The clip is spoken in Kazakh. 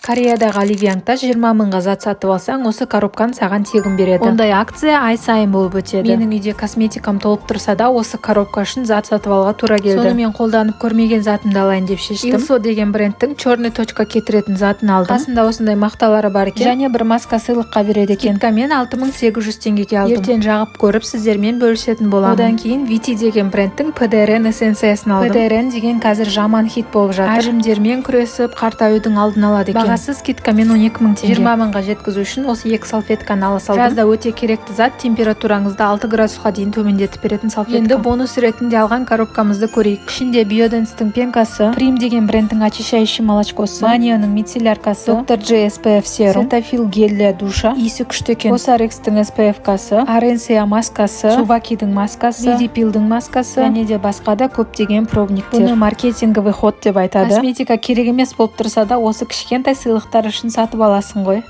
Кореядағы Оливьянгта 20 мыңға зат сатып алсаң, осы коробканы саған тегін береді. Ондай акция ай сайын болып өтеді. Менің үйде косметикам толып тұрса да, осы коробка үшін зат сатып алуға тура келді. Сонымен, қолданып көрмеген затымды алайын деп шештім. Илсо деген брендтің черный точка кетіретін затын алдым. Қасында осындай мақталары бар екен және бір маска сыйлыққа береді екен. Скидкамен 6800 теңгеге алдым. Ертең жағып көріп, сіздермен бөлісетін боламын. Одан кейін Вити деген брендтің ПДРН эссенциясын алдым. ПДРН деген қазір жаман хит болып жатыр. Әжімдермен күресіп, қартаюдың алдын алады екен. Бағасы скидкамен 12 000 теңге. 20 мыңға жеткізу үшін осы екі салфетканы ала салдым. Жазда өте керекті зат, температураңызды 6 градусқа дейін төмендетіп беретін салфетка. Енді бонус ретінде алған коробкамызды көрейік. Ішінде Биоденстің пенкасы, Прим деген брендтің очищающий молочкосы, Манионың мицелляркасы, Доктор Дж SPF серум, Сетафил гель для душа, иісі күшті екен, Косркстің SPF касы, Аренсия маскасы, Субакидің маскасы, Медипилдің маскасы және де басқа да көптеген пробниктер. Бұны маркетинговый ход деп айтады. Косметика керек емес болып тұрса да, осы кішкентай сыйлықтар үшін сатып аласың ғой.